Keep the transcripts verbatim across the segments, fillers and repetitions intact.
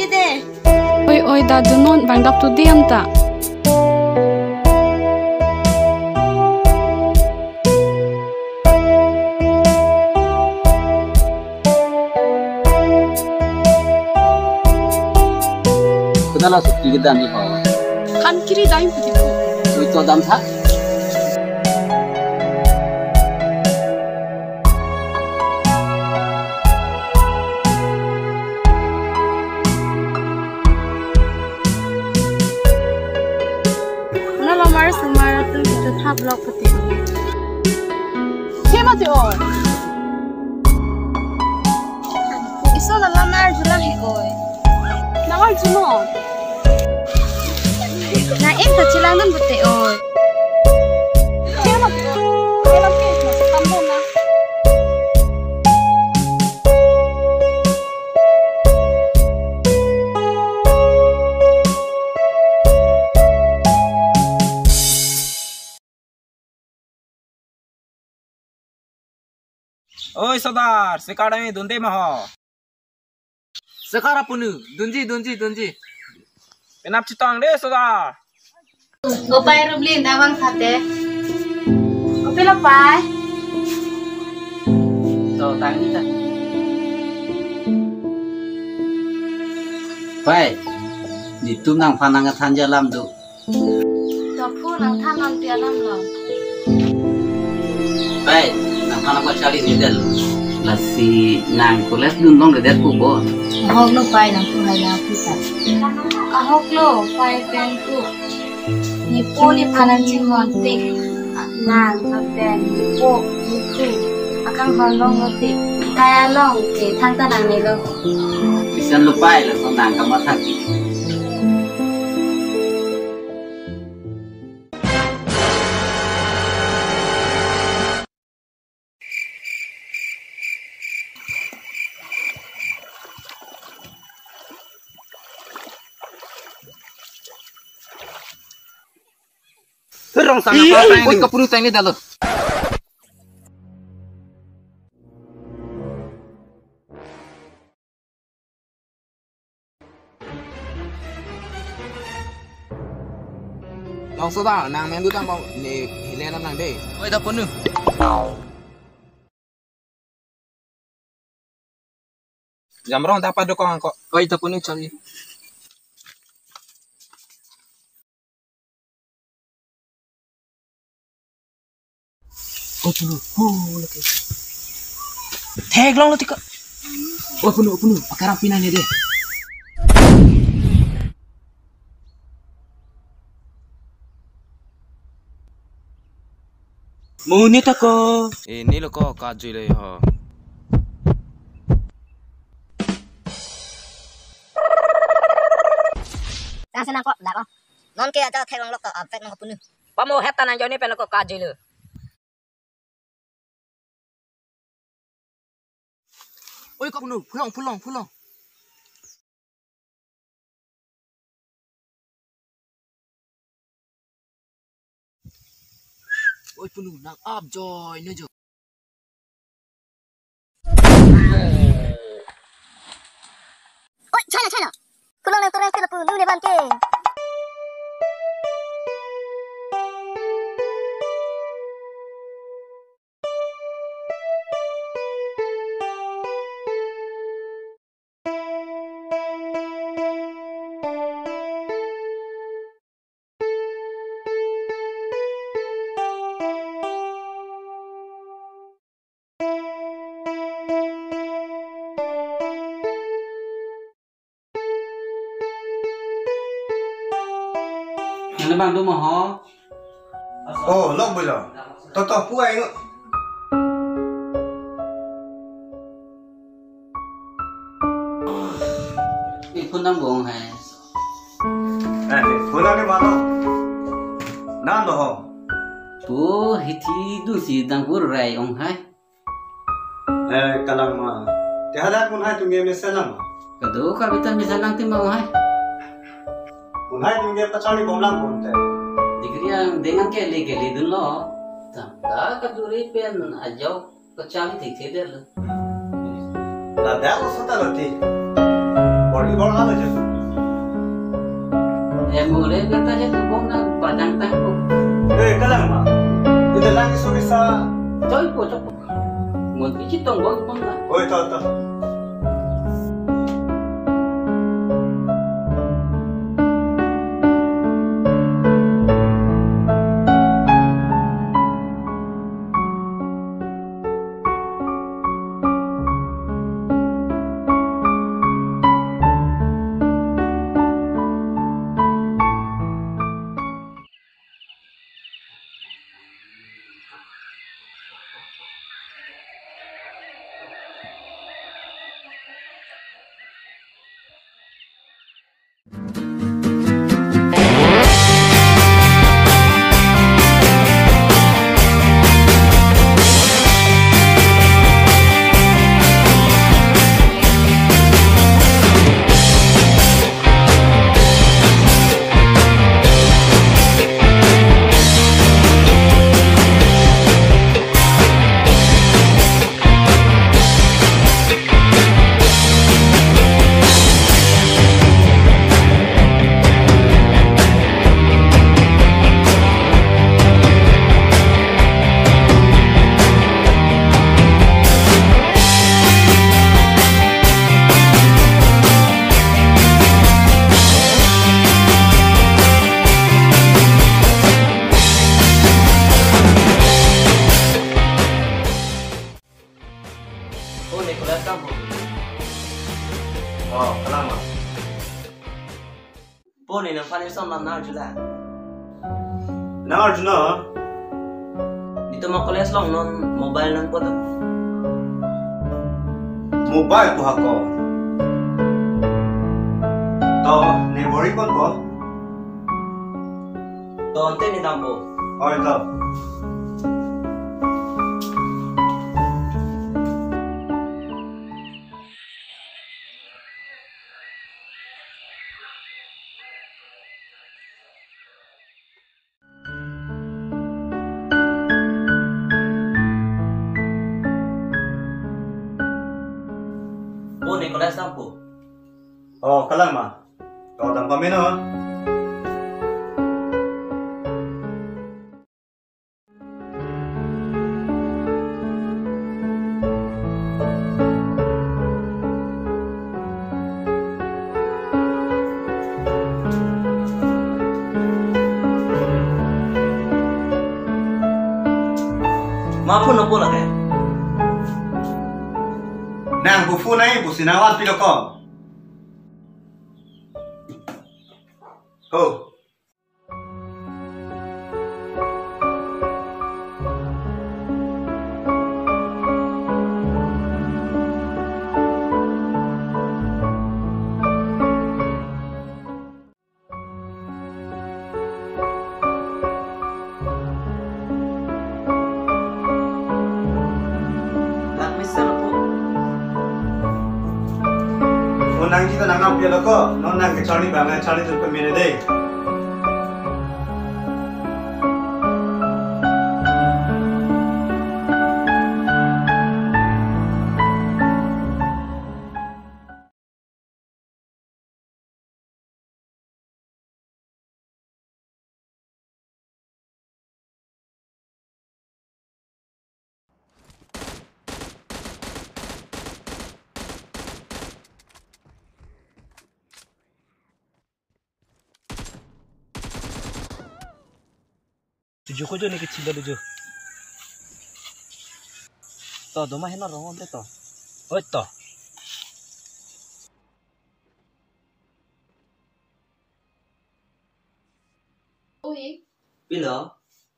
Oi, oi, da dunon bang dap tu diam ta. Kuna la suki kedam ni ho. Kan kiri dai putih. Oi, to dam tha. Nalo mar sumar atum kita thap lok pati. Siapa tu? Iso nalo nar julang he oi. Nalo juno. Na em ta chilang dun pute oi. Siapa tu? Siapa tu? Kamu na. Oi sodar, sekar dami dunde ma ho. Sekar apunu, dunji, dunji, dunji. Penap chetong de sodar. Opai Rublin, davang sate. Opai lapai. To, tangni ta. Pai, netum nangphan nangkethan alam do. Tophu nangthan non pi alam lo. Pai, nangphan nangko charli ni del. Lasi nang college dun long le det pu bo. Ahok lo pai nangpu hai la pu ta. Ahok lo pai pen pu. Nepo nephan nangchingvon tik. Nang lapen nepo nephu akanghon longlo tik. Kaya long ke thangta nangne lo. Bisan lo pai lason nang kamathak tik. Rong sana apa? Oi, kapuru tangni dalo. Long soda, nang mendu tang bang ni hile nam nang de. Oi, da punu. Jamrong dapat dokong angko. Oi, da punu chali. Oh, punu. Oh, lagi. Theklonglo tik ko. Oh, punu, punu. Pakarang pinang ni de. Monit ako. Ini lo ko kajui le ho. Tang senang ko, dak ko. Non ke aja theklonglo ko, apek nang punu. Pamo het ta nang joni pen ko kajui le. Oi, ko punu, phulong, phulong, phulong. Oi, punu, nang ap joi, ne jo. Oi, chalo, chalo. Phulong nang turang ke lapu, lu ne bang ke. Nang bang do mo ho. Oh, lok bilo. Toto pu ai ngo. Iphun nang bong hai. Eh, iphun nang ni mano. Nang do ho. Pu hithi dunsi dang pur rai ong hai. Eh, kalang ma. Te hadak mun hai tum ke mesen lang ma. Kado kapitan mesen lang ti ma hai. Mun hai tum ke pachari bom lang bom te. Dikri ang dengan kele kele dunlo. Tangka kaduri pen ajok pachari thik thik det lo. Ladak lo sota lo ti. Bor-i bor-i lo je. Eh, mule kata je tubong na padang tangpo. Eh, kalang ma. Ita lang isu bisa. Choi po, choi po. Mo pichi tong bong bong na. Oi, to, to. Oh, Nicholas tangpo. Oh, kalang ma. Po, ne nangphan ison lam nang-arjulo. Nang-arjulo. Netum a-college along non mobile nangpo to. Mobile pu hako. To, ne bor-i ponpo. To, ante ne dampo. Oi, to. Po, Nicholas tangpo. Oh, kalang ma. To, dam pameno. Ma phone nopo lake. Nang bu phone ai bu si nang van pilo ko. Oh. Lang mesen po. O nangji ta nang nang pia lo ko, non nang kecharli bang, charli tu pemene dei. Tuju ko jo ne kechilo tuju. To, doma heno rong onte to. Oi to. Oi. Pilo?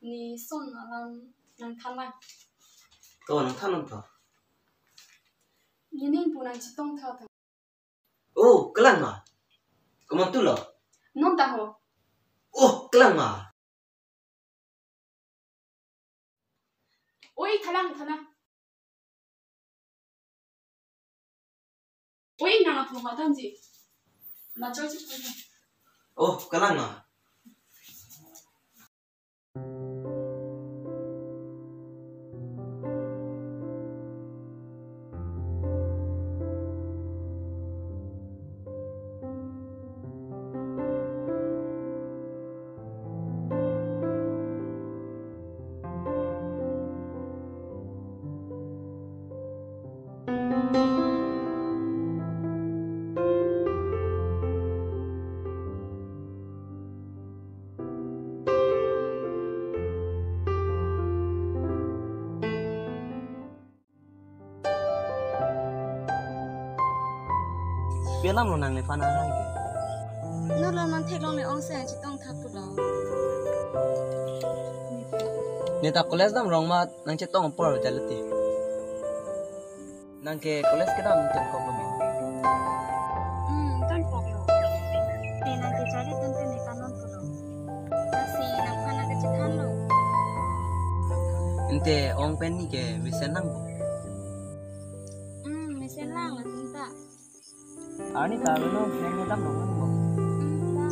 Ne son alam nangthan nang. To, nangthan nang to. Nening pu nangchetong tha tha. Oh, kalang ma. Komat tu lo? Non ta ho. Oh, kalang ma. Oi, thalang, thalang. Oi, nang aphu matangji. Lachol chipon. Oh, kalang ma. Pi alam lo nang nephan arang ke? Non lo non theklongle ong si nangchetong tha pulo. Ne ta college damrong amat nangchetong apor jalo te. Nang ke college kedam tangkok lo ma? Hmm, tangkok lo. Te nang ke charli tangte ne kanon pulo. Lasi nangphan nang kachethanlo. Ante ong pen ne ke mesen lang bo? Hmm, mesen lang latum ta. Arni ta lo no, nang kedam lo bo? Hmm, ta.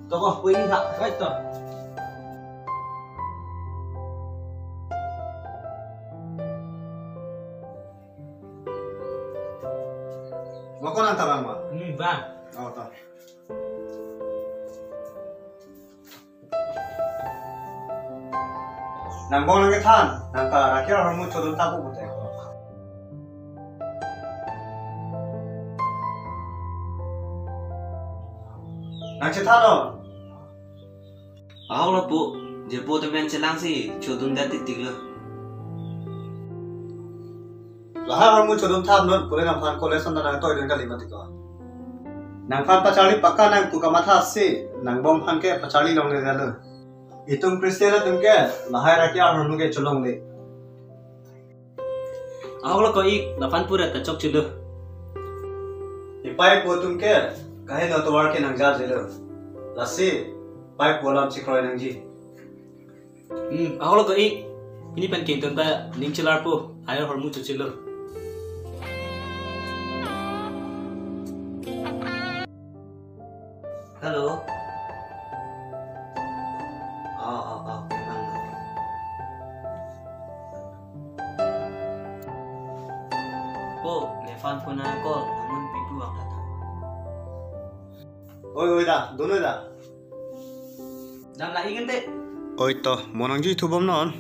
Toko, pui ni tha, right to. Mako nang tabang ma? Hmm, bang. Oh, to. Nang bong nang kethan, nang ta rakir ahormu chodun tha pu pute. Nang chethan non. Ahok lo pu, je pu temen chelang si chodun det titik lo. Lahai ahormu chodun tha non pule nangphan college an ta nang toidun kali mati ko. Nangphan pacharli pakka nang pu kamatha si, nang bong phan ke pacharli longle jalo. Itum Christian atum ke lahai rakir ahormu ke cholongle. Ahok lo ko ik, laphan pura ta chokchelo. Ipai pu atum ke kaheno tovar ke nangjar jelo. Lasi pai pu alam chikroi nangji. Hmm, ahok lo ko ik. Pini pen kington ta ning chelar po. Ayo ahormu chochelo. Hello. Oh, oh, oh, memang. Po, nephan phone a call, namun pipu ang datang. Oi, oi, da, dono da. Dam la ingin te. Oi to, mo nangji thubom non.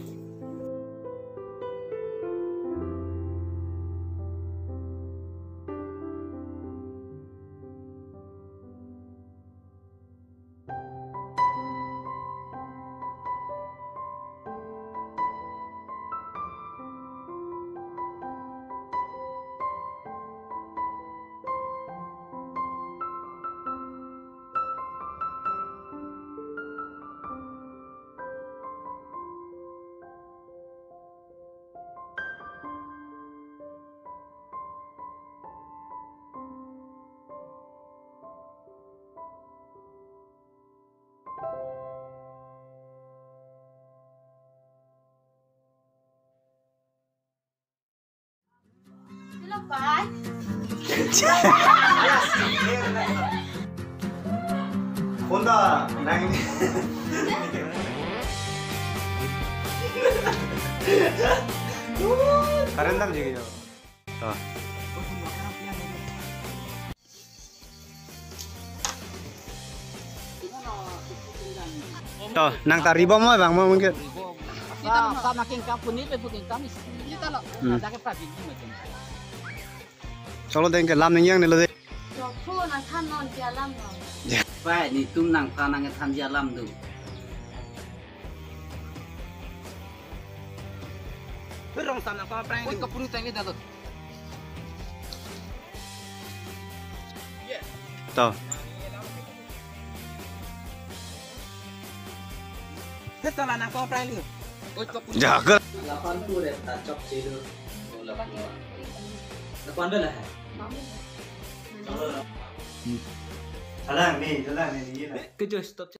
Hello, Pai. Honda nang. Current dam jigi jo. Ah. To, nang ta ribom mo bang mo mungkin. Sa, sa makin kam puni pe putin kam is. Kita lo. Hmm. Ada ke prabin mo jen. Cholo deng ke lam ning yang ni lo de. Jokphu nangthan non dia lam lo. Pai, netum nangphan nangthan dia lam do. Rong sam nangphan prank. Oi, kapuru tang ni dalo. To. Hei, tala nangphan prank ni. Oi, kapuru. Jaga. Lapan tu rep ta chok chilu. Lapan tu. Lapan tu lah. Salam ni, salam ni, ni lah. Kejo stop.